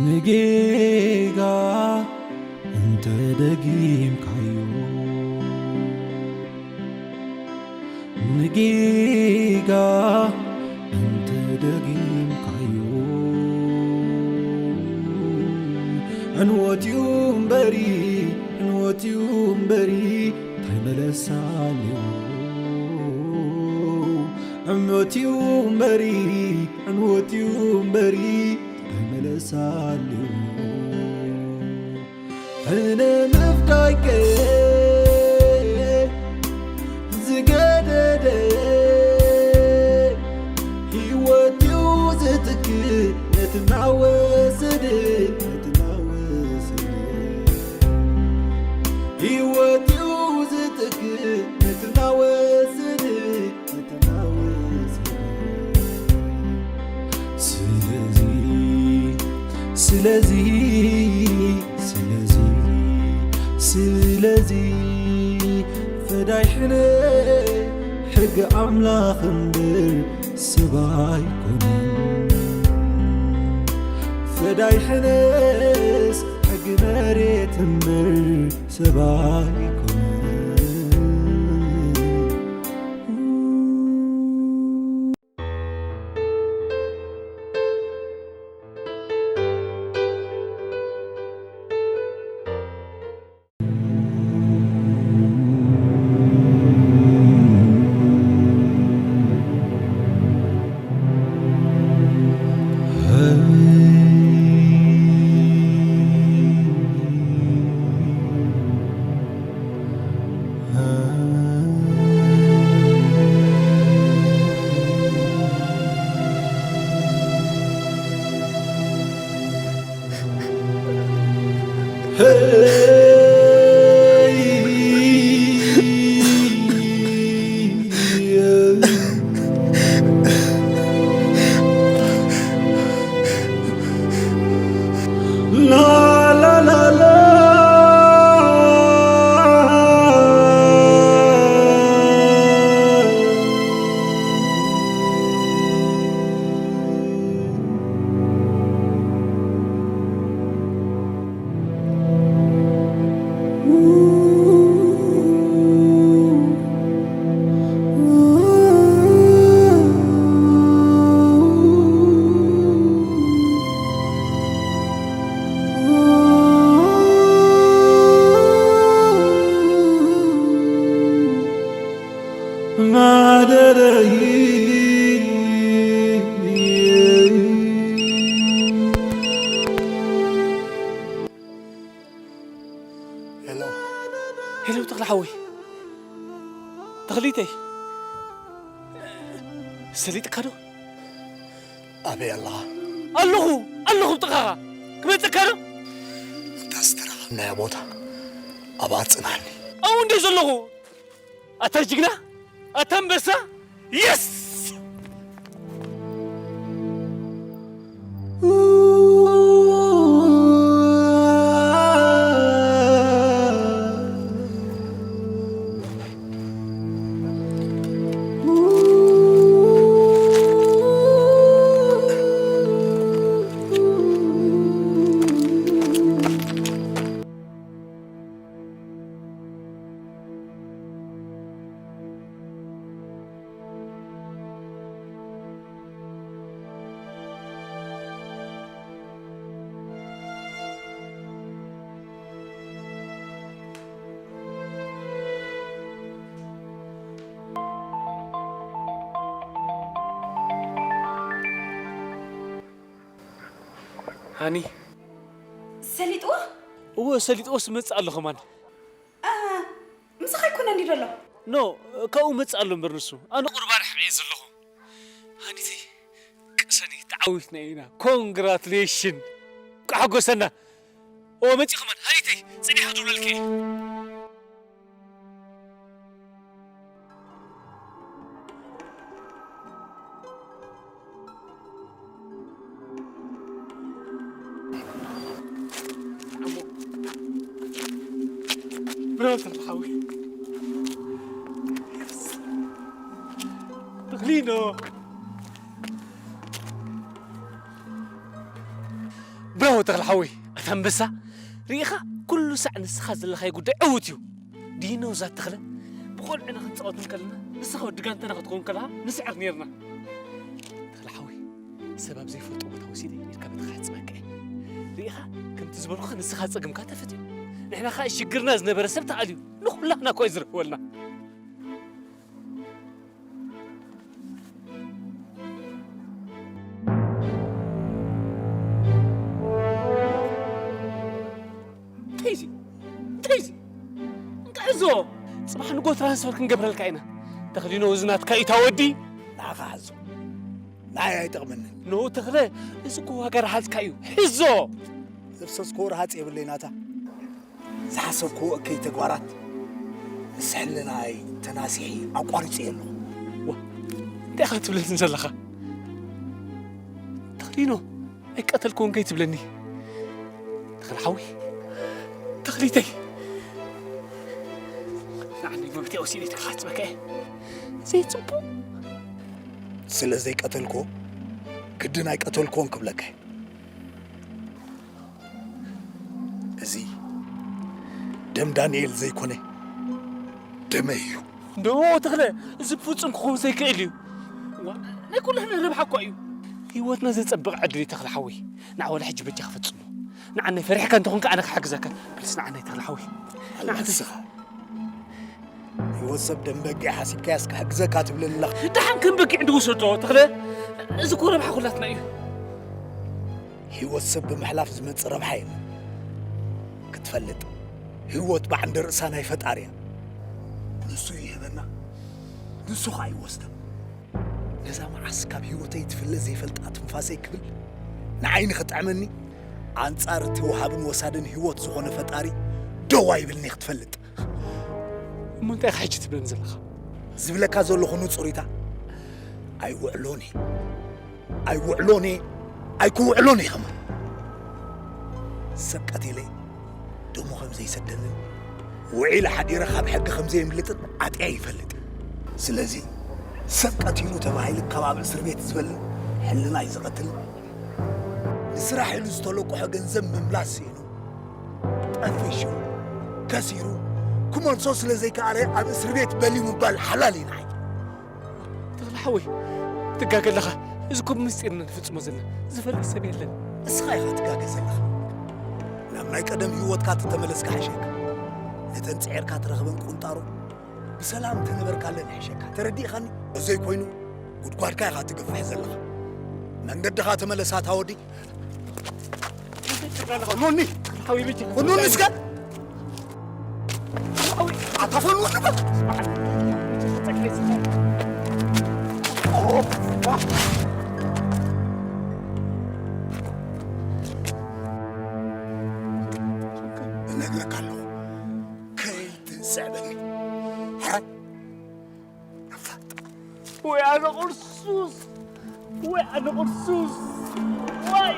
ንጌጋ እንተ ደጊምካዮ፣ ንጌጋ እንተ ደጊምካዮ፣ ዕንወት'ዩ እምበሪ፣ ዕንወት'ዩ እምበሪ፣ እንታይ መለሳ ኣለዎ? ዕንወት'ዩ እምበሪ፣ ዕንወት'ዩ እምበሪ፣ እንታይ መለሳ ኣለዎ? ሕነ ምፍዳይከ ዝገደደ፣ ህይወት'ዩ ዝትክእ ነቲ እናወሰደ፣ ነቲ እናወሰደ። ህይወት'ዩ ዝትክእ ነቲ እናወሰደ፣ ነቲ እናወሰደ። ስለዚ፣ ስለዚ፣ ስለዚ፣ ስለዚ፣ ፈዳይ ሕነ ሕጊ ኣምላኽ እምበር ሰብ ኣይኮነን። ፈዳይ ሕነስ ሕጊ መሬት እምበር ሰብ ኣይኮነን። ማደረይ። ሄሎ። ሄሎ፣ ተኽለ ሓወይ። ተኽሊተይ። ሰሊጥካ ዶ? ኣበይ ኣለኻ? ኣለኹ፣ ኣለኹ ብጥቓኻ። ክመጸካ ዶ? ኣብታ ዝተራኸብናያ ቦታ ኣብኣ ጽናሕኒ። ኣብኡ እንድየ ዘለኹ። ኣታ ጅግና፣ ኣታ ኣንበሳ። የስ! ሃኒ። ሰሊጥዎ? እወ፣ ሰሊጥዎስ ይመጽእ ኣሎ ከማን። እ፣ ምሳኻ ኣይኮነን ድዩ ዘሎ? ኖ፣ ካብኡ መጽእ ኣሎ እምበር ንሱ። ኣነ ቁሩብ ኣርሒቐ እየ ዘለኹ። ሃኒተይ፣ ቅሰኒ፣ ተዓዊትና ኢና። ኮንግራቱሌሽን። እንቋዕ ሓጎሰና። ኦ፣ መጺኹመን። ሃኒተይ፣ ጸኒሐ ክድውለልኪ እየ። ብራዘር ሓዊ። ተኽሊኖ። ብራቮ ተኽለ ሓወይ፣ ኣታ ኣንበሳ። ርኢኻ፣ ኩሉ ሳዕ ንስኻ ዘለኻዮ ጉዳይ ዕዉት እዩ። ዲኖ እዛ ተኽለ፣ ብቆልዑና ክንጻወት እንከለና ንስኻ ወዲ ጋንታና ክትከውን ከለኻ ንስዕር ነይርና። ተኽለ ሓወይ፣ ሰብ ኣብ ዘይፈልጦ ቦታ ወሲደ ኢድካ በትኻ ሕጽበካ እየ። ርኢኻ፣ ከምቲ ዝበልኩኻ ንስኻ ጸገምካ ተፈትዩ። ንሕና ኸኣ ሽግርና ዝነበረ ሰብ ተኣልዩ። ንኹላህና እኮ እዩ ዝረኽበልና። እንታይ እዚ? እንታይ እዚ? እንቃዕ እዞ! ጽባሕ ንጎ ትራንስፈር ክንገብረልካ ኢና። ተኽሊኖ፣ እዚ ናትካ እዩ፣ እታ ወዲ። ንዓኻ ሓዞ። ንዓይ ኣይጠቕመንን። ኖ ተኽለ፣ እዚ እኮ ዋጋ ረሃጽካ እዩ። ሕዞ! ዘፍሰስኮ ረሃጽ የብለይ ናታ። ዝሓሰብክዎ እከይ ተግባራት ምስ ሕልናይ ተናሲሒ ኣቋሪጸዮ ኣለኹ። ዋ፣ እንታይ ኢኻ ትብለኒ ዘለኻ? ተኽሊኖ፣ ኣይቀተልክዎን ከይትብለኒ። ተኽለ ሓወይ፣ ተኽሊተይ፣ ንዓኒ መብትያ ወሲደ ኢድካ ክሓጽበካ እየ። ዘይጽቡቕ። ስለ ዘይቀተልክዎ፣ ግድን ኣይቀተልክዎን ክብለካ እየ። እዚ ደም ዳንኤል ዘይኮነ፣ ደመይ እዩ። እንዶ ተኽለ፣ እዚ ብፍጹም ክኸውን ዘይክእል እዩ። ዋ፣ ናይ ኩላህና ረብሓ እኮ እዩ። ህይወትና ዘጸብቕ ዕድል እዩ ተኽለ ሓወይ። ንዓ ወላ ሕጂ በጃኻ ፈጽሞ። ንዓናይ ፈሪሕካ እንተኾንካ ኣነ ክሓግዘካ። ፕሊስ ንዓናይ ተኽለ ሓወይ። ንዓናይ። ንስኻ ህይወት ሰብ ደም በጊዕ ሓሲብካያስ ክሕግዘካ ትብለኒ ኣለኻ። ደሓን ከም በጊዕ እንድወሰዶ ተኽለ፣ እዚ እኮ ረብሓ ኩላትና እዩ። ህይወት ሰብ ብምሕላፍ ዝመጽእ ረብሓ የለን። ክትፈልጥ፣ ህይወት ብዓንደ ርእሳ ናይ ፈጣሪ እያ። ንሱ ይህበና፣ ንሱ ኸኣ ይወስዳ። ነዛ መዓስ ካብ ህይወተይ ትፍለ ዘይፈልጣ ትንፋሰይ ክብል፣ ንዓይ ንኽጥዕመኒ፣ ኣንጻር እቲ ወሃብን ወሳድን ህይወት ዝኾነ ፈጣሪ ደው ኣይብልኒ ክትፈልጥ። እሞ እንታይ ኢኻ ሕጂ ትብለኒ ዘለኻ? ዝብለካ ዘለኹ ንጹር ኢታ። ኣይውዕሎን እየ። ኣይውዕሎን እየ። ኣይክውዕሎን እየ ኸማን። ሰብ ቀቲለ ደሙ ከም ዘይሰደንን ውዒለ ሓዲረ ካብ ሕጊ ከም ዘየምልጥን ዓጥያ ይፈልጥ። ስለዚ ሰብ ቀቲሉ ተባሂሉ ካብ ኣብ እስር ቤት ዝበልን ሕልና እዩ ዝቐትልን። ንስራሕ ኢሉ ዝተለቁሐ ገንዘብ ምምላስ ስኢኑ፣ ጠፊሹ፣ ከሲሩ፣ ክመልሶ ስለ ዘይከኣለ ኣብ እስር ቤት በልዩ ምባል ሓላል እዩ ንዓይ። ተኽለ ሓወይ፣ ትጋገ ኣለኻ። እዚ እኮ ብምስጢር ኢና ንፍጽሞ ዘለና። ዝፈልጥ ሰብ የለን። እስኻ ኢኻ ትጋገ ዘለኻ። ናብ ናይ ቀደም ህይወትካ ተተመለስካ ይሕሸካ። ነተን ጽዒርካ ትረኽበን ቁንጣሮ ብሰላም ተነበርካለን ይሕሸካ። ተረዲእኻኒ? ዘይኮይኑ ጉድጓድካ ኢኻ ትገፍሕ ዘለኻ። መንገድኻ ተመለስ ኣታ ወዲ። ኖኒ! ኖኒ እስከ! ኣታ ፈኑ ወዲ በል! እነግረካ ኣለኹ። ከይትስዕበኒ። ሕራይ! ወይ ኣነ ቁርሱስ! ወይ ኣነ ቁርሱስ! ወይ!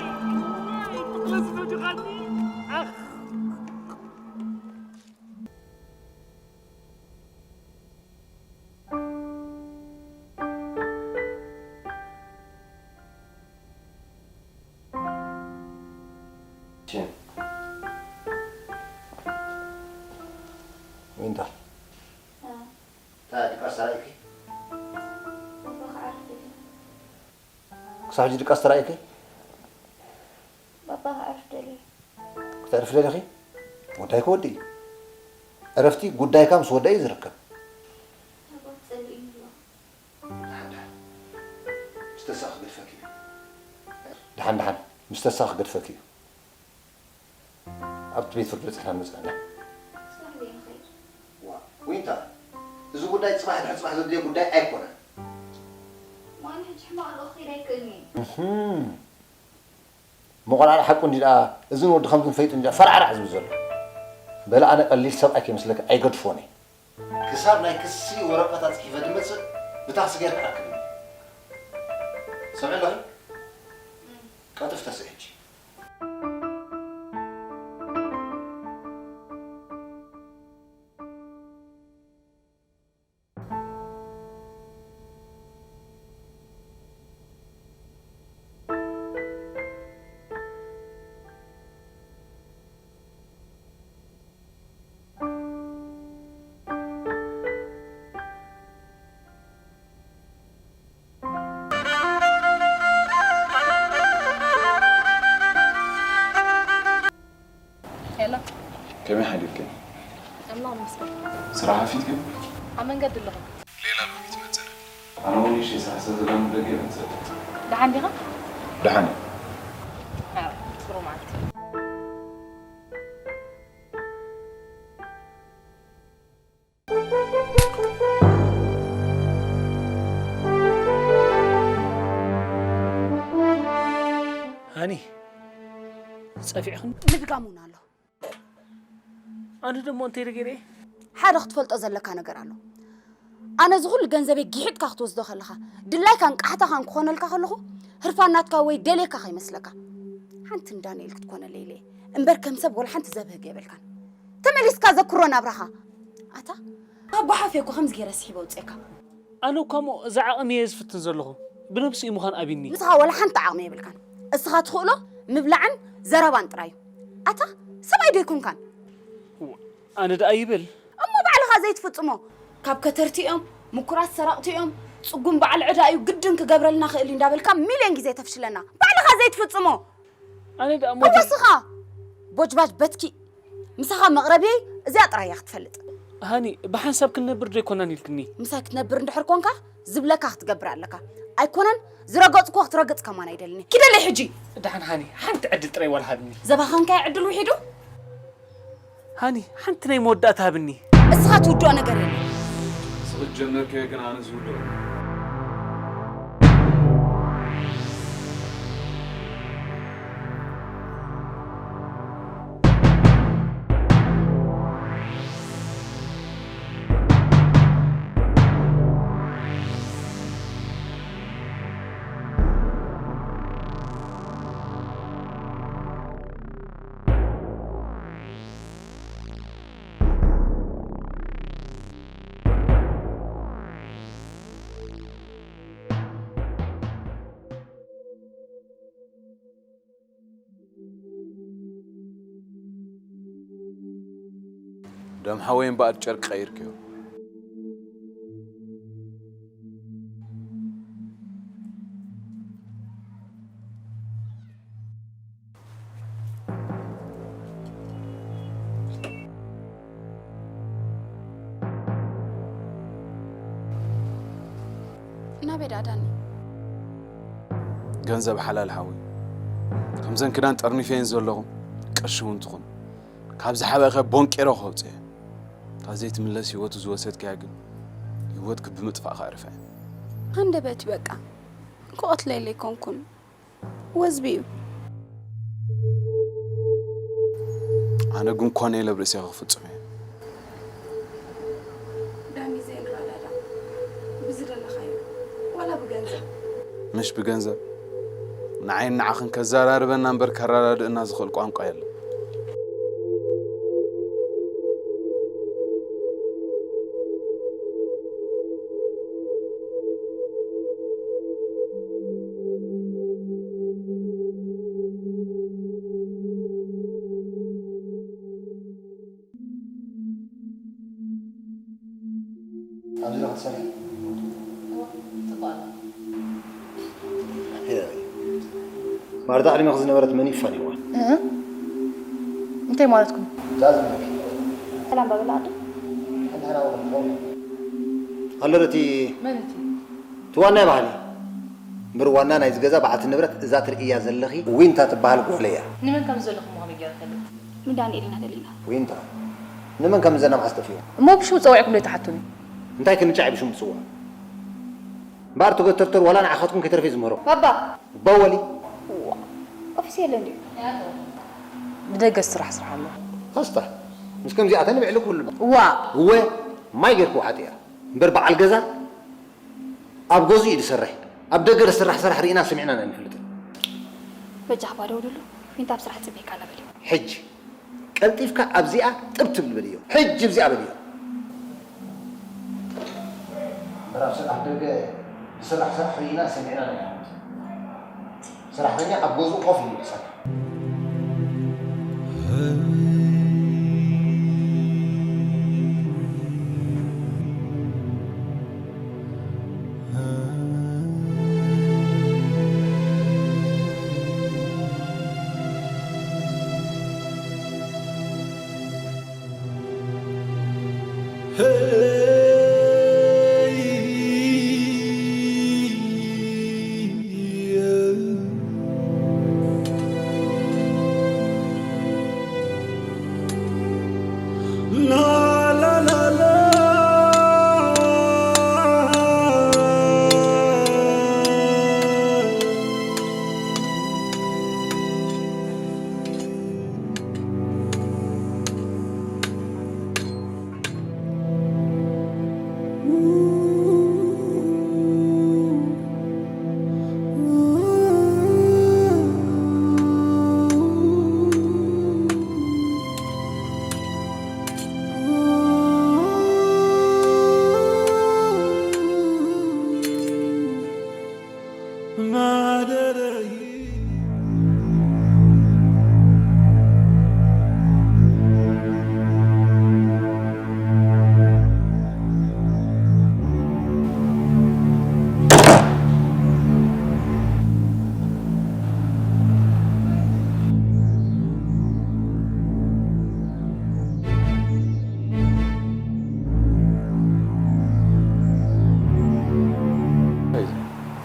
ወይ! ብጥቕለስ ፈጅኻኒ! ኣኽ! ዊንታ። እ። እንታይ ድቃስ ተራእዩኪ? ባባ ክዓርፍ ደልየ። ክሳብ ሕጂ ድቃስ ተራእዩኪ? ባባ ክዓርፍ ደልየ። ክተዕርፊ ደሊኺ? ጉዳይኪ ወዲኢ። ዕረፍቲ ጉዳይካ ምስ ወደአ እዩ ዝርከብ። ባባ ክጸልእ እዩ ዝብሎ። ደሓን ደሓን። ምስ ተሳእ ክገድፈኪ እዩ። ደሓን ደሓን። ምስ ተሳእ ክገድፈኪ እዩ። ኣብቲ ቤት ፍርዲ በጺሕና ንመጽእ ኣለና። ስራሕ ዘይንኸይድ። ዋ፣ ዊንታ፣ እዚ ጉዳይ ጽባሕ ድሕሪ ጽባሕ ዘድልዮ ጉዳይ ኣይኮነን። ዋላ ሕጂ ሕማቕ ልኡኽ ክኸይድ ኣይክእልን እየ። እህም። መቆራሪ ሓቁ እንዲ ደኣ፣ እዝን ወዲ ከምዝን ፈይጡ እንዲ ደኣ ፈራዕራዕ ዝብል ዘሎ። በለ ኣነ ቀሊል ሰብኣይ ከይመስለኪ ኣይገድፎን እየ። ክሳብ ናይ ክሲ ወረቐታ ጽሒፈ ድመጽእ ብታክሲ ጌርካ ኣክብኒ። ሰምዒ ኣለኺ? ቀልጥፊ ተስኢ ሕጂ። ከመይ ሓዲርክን? ኣምላኽ ይመስገን። ስራሕ ኣፊትክን? ኣብ መንገዲ ኣለኹ። ሌላ ሎሚ ትመጽእ። ኣነ እውን ንእሽተይ ስራሕ ስለ ዘለኒ ብደገ እየ ዝመጽእ። ደሓን ዲኻ? ደሓን እየ። ኣዎ፣ ጽቡቕ መዓልቲ። ሃኒ፣ ጸፊዕኽን? ምድጋም እውን ኣሎ። ኣነ ደሞ እንታይ ነገር እየ? ሓደ ክትፈልጦ ዘለካ ነገር ኣሎ። ኣነ እዚ ኩሉ ገንዘበይ ጊሒጥካ ክትወስዶ ከለኻ፣ ድላይካን ቃሕታኻን ክኾነልካ ከለኹ፣ ህርፋን ናትካ ወይ ደልየካ ከይመስለካ። ሓንቲ ንዳንኤል ክትኮነለይ ኢለ እየ። እምበር ከም ሰብ ወላ ሓንቲ ዘብህግ የብልካን። ተመሊስካ ዘክሮ ናብራኻ። ኣታ፣ ካብ ጓሓፍ እየ እኮ ከምዚ ገይረ ስሒበ ኣውፅኤካ። ኣነ እኳ እሞ እዚ ዓቕሚ እየ ዝፍትን ዘለኹ። ብነብሲ እዩ ምዃን ኣቢኒ። ንስኻ ወላ ሓንቲ ዓቕሚ የብልካን። እስኻ ትኽእሎ ምብላዕን ዘረባን ጥራይ እዩ። ኣታ፣ ሰብኣይ ዶ ኣይኮንካን? እዋ፣ ኣነ ደኣ ይብል። እሞ ባዕልኻ ዘይትፍጽሞ። ካብ ከተርቲ እዮም፣ ምኩራት ሰረቕቲ እዮም፣ ጽጉም በዓል ዕዳ እዩ፣ ግድን ክገብረልና ክእል እዩ እንዳበልካ ሚልዮን ግዜ ተፍሽለና። ባዕልኻ ዘይትፍጽሞ። ኣነ ደኣ እሞ ሞዲ- እስኻ ቦጅባጅ በትኪ። ምሳኻ መቕረብየይ እዚኣ ጥራይ እያ ክትፈልጥ። ሃኒ፣ ብሓንሳብ ክንነብር ዶ ኣይኮናን ኢልክኒ? ምሳይ ክትነብር እንድሕር ኮንካ ዝብለካ ክትገብር ኣለካ። ኣይኮነን ዝረገጽኩዎ ክትረግጽ ከማን ኣይደልኒ። ኪደለይ ሕጂ። ደሓን ሃኒ፣ ሓንቲ ዕድል ጥራይ ዋላ ሃብኒ። ዘባኻንካዮ ዕድል ውሒዱ? ሃኒ፣ ሓንቲ ናይ መወዳእታ ሃብኒ። እስኻ ትውድኦ ነገር የለን። ንስኺ ዝጀመርክዮ ግን ኣነ ዝውድኦ። ደም ሓወይ እምበኣር ጨርቂ ቀይርክዮ። ናበይ ደኣ ዳኒ? ገንዘብ ሓላል ሓወይ፣ ከምዘን ክዳን ጠርኒፈየን ዘለኹ ቅርሺ እውን ትኹን ካብ ዝሓበኸ ቦንቄሮ ከውፅእ። ካብ ዘይትምለስ ህይወቱ ዝወሰድካያ ግን ህይወትኪ ብምጥፋእካ ዕርፋ እያ። ሃንደበት በቃ ክቐትለይ ኣይኮንኩን። ወዝቢ እዩ። ኣነ ግን ኮነ ኢለ ኣብ ርእሰይ ክፍጽሞ እየ። ዳኒ ዘይንረዳዳእ ብዝደለኻዮ ዋላ ብገንዘብ። ምሽ ብገንዘብ ንዓይን ንዓኽን ከዘራርበና እምበር ከረዳድእና ዝኽእል ቋንቋ የለን። ኣብዚ ዶ ክትሰርሒ? እዋ፣ ጽቡቕ ኣሎ። ሄይ፣ ማርታ ቅድሚኺ ዝነበረት መን እዩ ፋኒዋ? እ? እንታይ ማለትኩም? እዛ ዝነበረት። ሰላም በብላ ኣዱ። ሓንቲ ሓዳዊ ክንኸውን። ኣሎ ዶ እቲ መን እቲ? እቲ ዋና ባህሊ። እምበር ዋና ናይዚ ገዛ በዓልቲ ንብረት እዛ ትርእያ ዘለኺ ዊንታ ትበሃል ጓለይ እያ። ንመን ከም ዘለኹም ከመይ ገይረ እፈልጥ? ንዳንኤል ኢና ደሊና። ዊንታ፣ ንመን ከም ዘና መዓስ ጠፊኡ? እሞ ብሽሙ ጸዊዕኩም ዶ ኣይትሓቱኒ? እንታይ ክንጫዕ ብሽሙ ትጽውዖ? እምበኣር ትገተርተር ዋላ ንዓኻትኩም ከይተረፈ ዝምህሮ። ባባ! በወሊ! እዋ፣ ኦፊስ የለን ድዩ? ብደገ ስራሕ ስራሕ ኣሎ። ኸስታ፣ ምስ ከምዚኣተን ንብዕሊ ክህሉ። እዋ! እወ፣ ማይ ጌርኩ ሓጢኣ። እምበር በዓል ገዛ ኣብ ገዝኡ እዩ ዝሰርሕ። ኣብ ደገ ዝስራሕ ስራሕ ርኢና ሰሚዕናን ኣይንፈልጥን። በጃኻ ባዶ ውድሉ፣ ዊንታ ኣብ ስራሕ ትጽበየካ ኣላ በልዮ። ሕጂ ቀልጢፍካ ኣብዚኣ ጥብ ትብል በልዮ። ሕጂ ኣብዚኣ በልዮ። እምበር ኣብ ስ-፣ ኣብ ደገ ዝስራሕ ስራሕ ርኢናን ሰሚዕናን ኣይንፈልጥን። ሰራሕተኛ ኣብ ገዝኡ ኮፍ ኢሉ ይሰርሕ።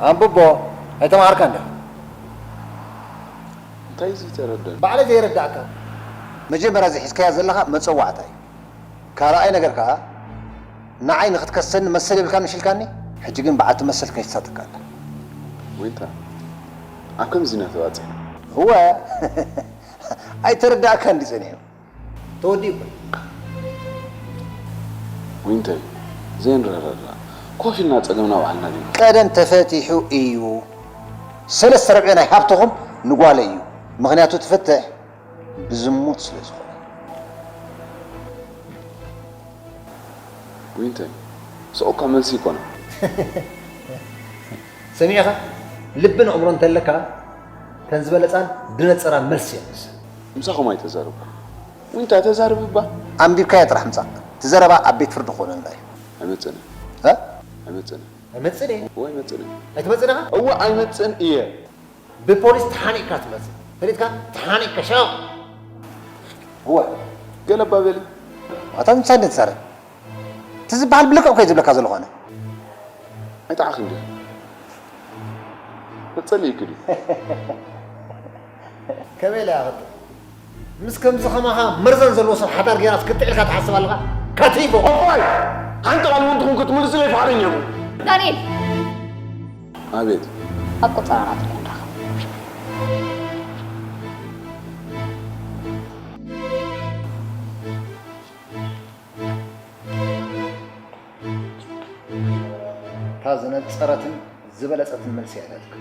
ኣንብቦ። ኣይተማሃርካን ዲኻ? እንታይ እዩ ዘይተረድኣኒ? ባዕለይ ዘየረድኣካ። መጀመርያ እዚ ሒዝካያ ዘለኻ መጸዋዕታ እዩ። ካልኣይ ነገር ከኣ ንዓይ ንኽትከሰኒ መሰል የብልካን ምሽ ኢልካኒ? ሕጂ ግን በዓልቲ መሰል ከይትሳጠካ ኣላ። ዊንታ፣ ኣብ ከምዚ ኢና ተባጺሕና። እወ፣ ኣይተረዳእካን ድዩ ጸኒሑ? ተወዲኡ እኮ እዩ። ዊንተይ፣ ዘይንረዳዳእ ኮፍ ኢልና ጸገምና ባዕልና ዲና። ቀደም ተፈቲሑ እዩ። ሰለስተ ርብዒ ናይ ሃብትኹም ንጓለይ እዩ። ምኽንያቱ እቲ ፍትሕ ብዝሙት ስለ ዝኾነ። ዊንተይ፣ ስቕ እኳ መልሲ ኣይኮነን። ሰሚዕኻ? ልብን ኣእምሮን እንተለካ፣ እተን ዝበለጻን ዝነጸራን መልሲ እየን ዝህባ። ምሳኹም ኣይተዛረብኩን። ዊንታ ተዛረብ እባ። ኣንቢብካዮ ጥራሕ ምጻእ። እቲ ዘረባ ኣብ ቤት ፍርዲ ክኾነልና እዩ። ኣይመጽእን እየ። እ? ኣይመጽእን እየ። ኣይመጽእን እየ። እወ ኣይመጽእን እየ። ኣይትመጽእን ኢኻ? እወ ኣይመጽእን እየ። ብፖሊስ ተሓኒቕካ ትመጽእ። ፈሊጥካ? ተሓኒቕካ ሸቕ። እወ። ገለ እባ በሊ። ኣታ ምሳይ እንደ ትዛረብ። እቲ ዝበሃል ብልክዕ እኮ እዩ ዝብለካ ዘለኹ ኣነ። ኣይጠዓኽን ድዩ? መጸሊ እዩ ክዲ። ከመይ ኢለ እያ ክጥዕ? ምስ ከምዚ ከማኻ መርዘን ዘለዎ ሰብ ሓዳር ጌራስ ክጥዕ ኢልካ ትሓስብ ኣለኻ? ካቲፎ! እዋይ! ሓንቲ ቃል እውን ትኹን ክትምልስለይ ፍቓደኛ እየ። ዳንኤል! ኣቤት። ኣብ ቆጸራና ጥራይ ንራኸብ። እታ ዝነጸረትን ዝበለጸትን መልሲ እያ ሂባትካ።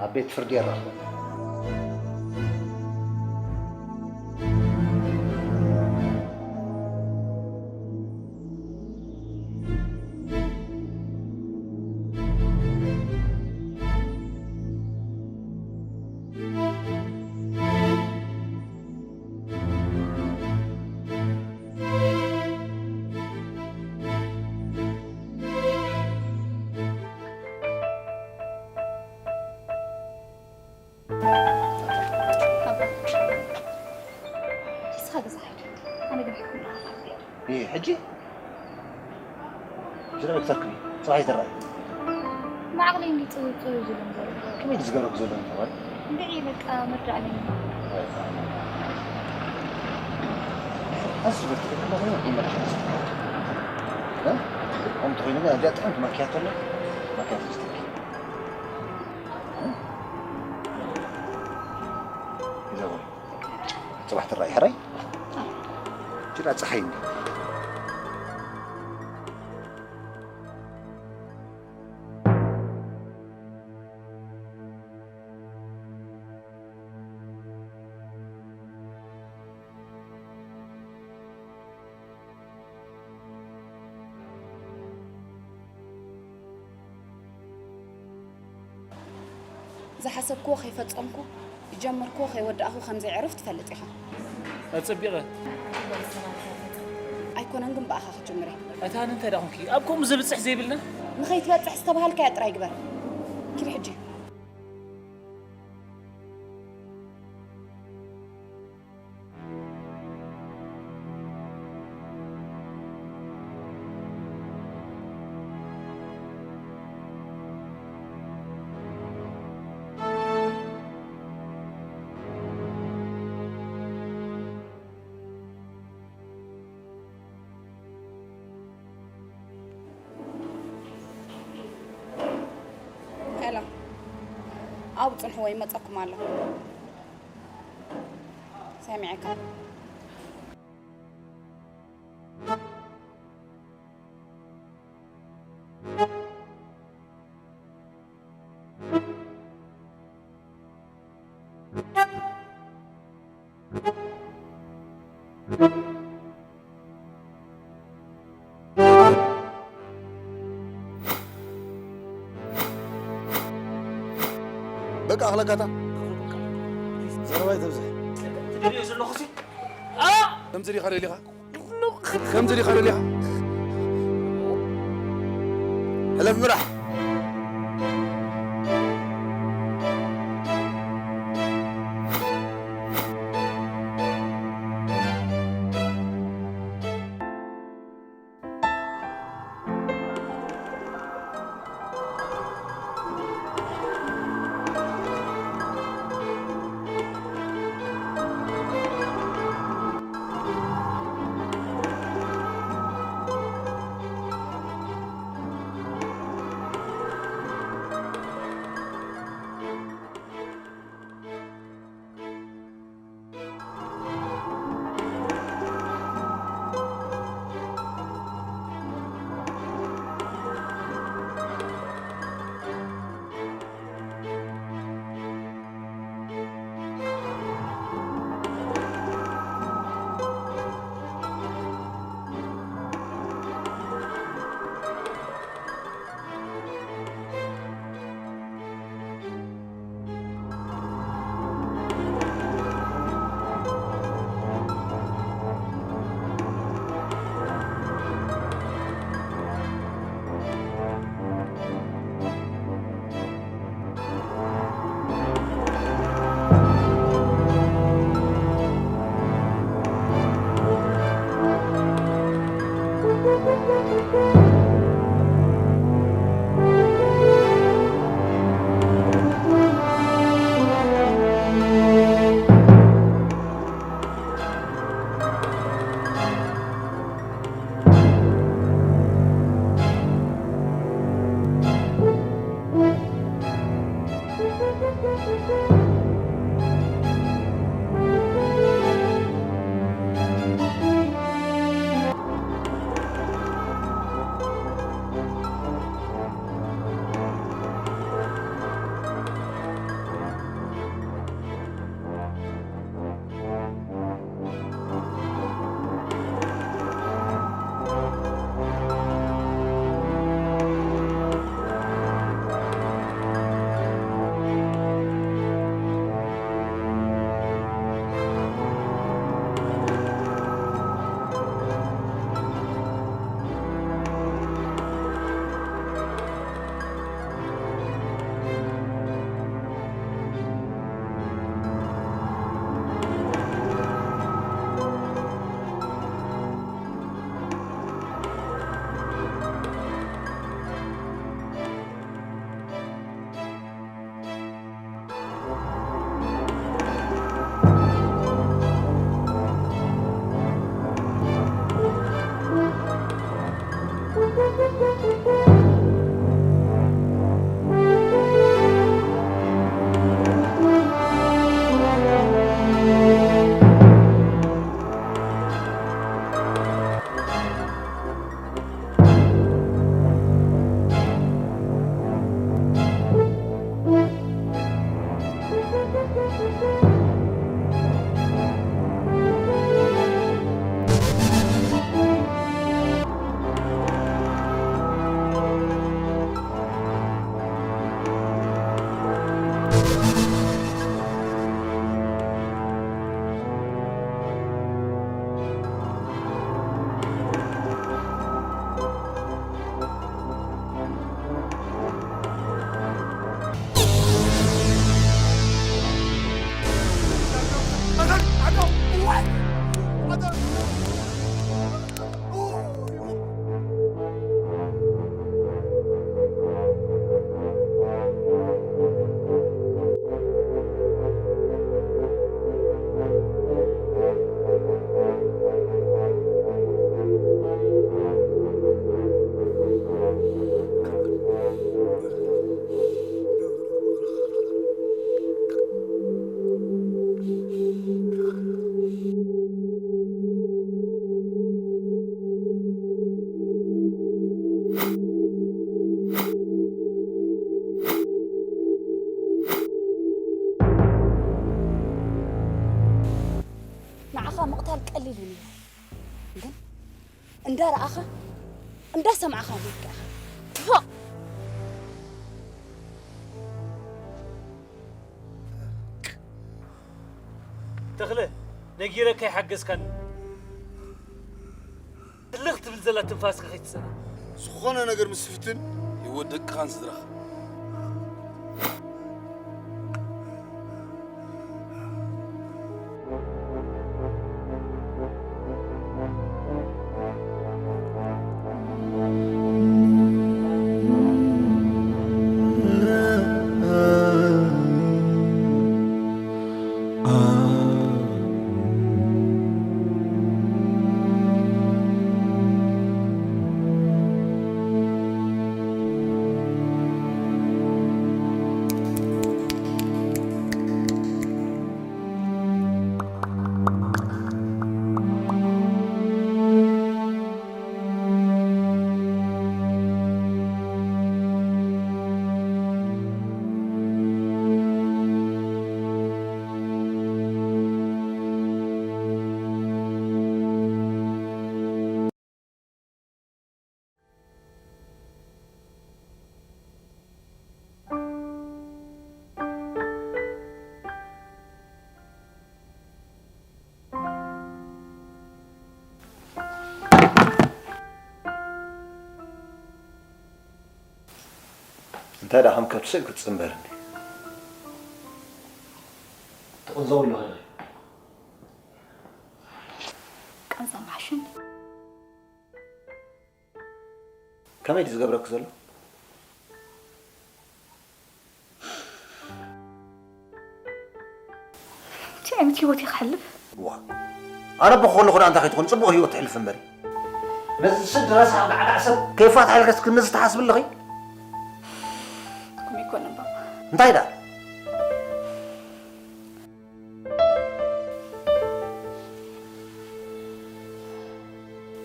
ኣብ ቤት ፍርዲ የራኽበና። ንስኻ ገዛ ሂድ፣ ኣነ ግን ሓክም እየ ሕጂ ዝረበ ክሰርክኒ ጽባሕ ይዝረኣይ ማዕቕለይ እንዲ ጽውይ ጽውይ ዝብሎም ዘሎ ከመይ ዝገረኩ ዘሎ ተባል እንድዒ በቃ መርዳእ ኣለኒ ኣዚ ዝበልቲ ከለኹ ይመርሕ ከምቲ ኮይኑ ግን ኣብዚኣ ጥዕምቲ ማኪያቶ ኣሎ ማኪያቶ ዝትኪ ጽባሕ ትረኣይ ሕራይ ጅራ ጸሓይ እንዲ ዝሓሰብክዎ ከይፈጸምኩ፣ ዝጀመርክዎ ከይወዳእኹ ከም ዘይዕርፍ ትፈልጥ ኢኻ። ኣጸቢቐ። ኣይኮነን ግን ብኣኻ ክጅምር እየ። ኣታ ኣነ እንታይ ደኣ ኾንኪ ኣብ ከምኡ ዘብጽሕ ዘይብልና? ንኸይትበጽሕ ዝተባሃልካያ ጥራይ ግበር። ኪድ ሕጂ። ጽንሕዎ ይመጸኩም ኣሎ። ሰሚዐካ። በቃ ኣኽለካታ። ዘረባ ይተብዝሕ። ትደልዮ ዘለኹ ሲ? ከምዚ ዲኻ ደሊኻ? ከምዚ ዲኻ ደሊኻ? ሕለፍ ምራሕ። ምቕታል ቀሊል እዩ ነይሩ፣ ግን እንዳረኣኻ እንዳሰማዕኻ ምውዳእኻ። ፎእ! ተኽለ፣ ነጊረካ ይሓገዝካኒ። ትልኽ ትብል ዘላ ትንፋስካ ከይትጸና። ዝኾነ ነገር ምስ ትፍትን፣ ህይወት ደቅኻን ስድራኻ። እንታይ ደኣ ከም ከብቲ ስእሊ ክትጽንበርኒ? ትቕንዘው ኣለኺ ኢኺ። ቃንዛ ማሕሽን። ከመይ ድዩ ዝገብረኪ ዘሎ? እንታይ ዓይነት ህይወት እዩ ክሕልፍ? ዋ፣ ኣነ ኣቦ ከለኹ ደኣ እንታይ ከይትኾን ጽቡቕ ህይወት ትሕልፍ እምበሪ። ነዚ ስድ ረሳሕ ጋዕጋዕ ሰብ ከይፋትሓልከስ ክንዚ ትሓስቢ ኣለኺ? ከምኡ ኣይኮነን ባባ። እንታይ ደኣ?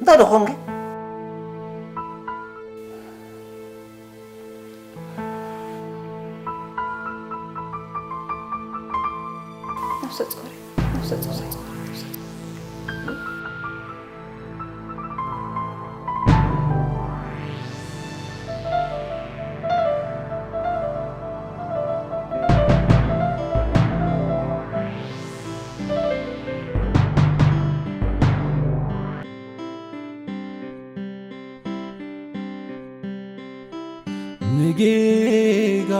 እንታይ ደኾንኪ? ነፍሰ ጾር፣ ነፍሰ ጾር። ንጌጋ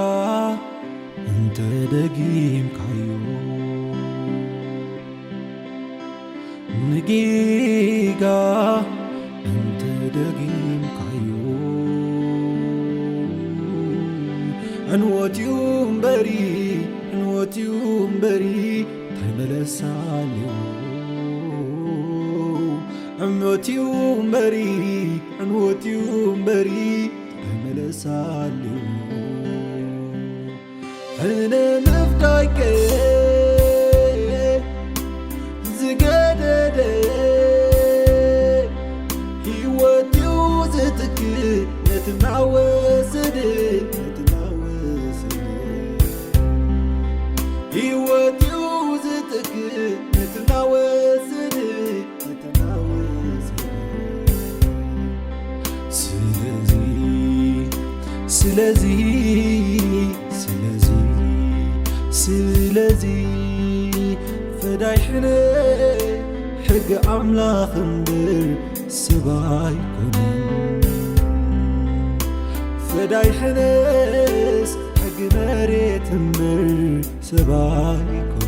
እንተ ደጊምካዮ፣ ንጌጋ እንተ ደጊምካዮ፣ ዕንወት'ዩ እምበሪ፣ ዕንወት'ዩ እምበሪ፣ እንታይ መለሳ ኣለዎ? ዕንወት'ዩ እምበሪ፣ ዕንወት'ዩ እምበሪ፣ እንታይ መለሳ ኣለዎ? ሕነ ምፍዳይከ ዝገደደ፣ ህይወት'ዩ ዝትክእ ነቲ እናወሰደ፣ ነቲ እናወሰደ። ህይወት'ዩ ዝትክእ ነቲ እናወሰደ፣ ነቲ እናወሰደ። ስለዚ፣ ስለዚ፣ ስለዚ፣ ስለዚ፣ ፈዳይ ሕነ ሕጊ ኣምላኽ እምበር ሰብ ኣይኮነን። ፈዳይ ሕነስ ሕጊ መሬት እምበር ሰብ ኣይኮነን።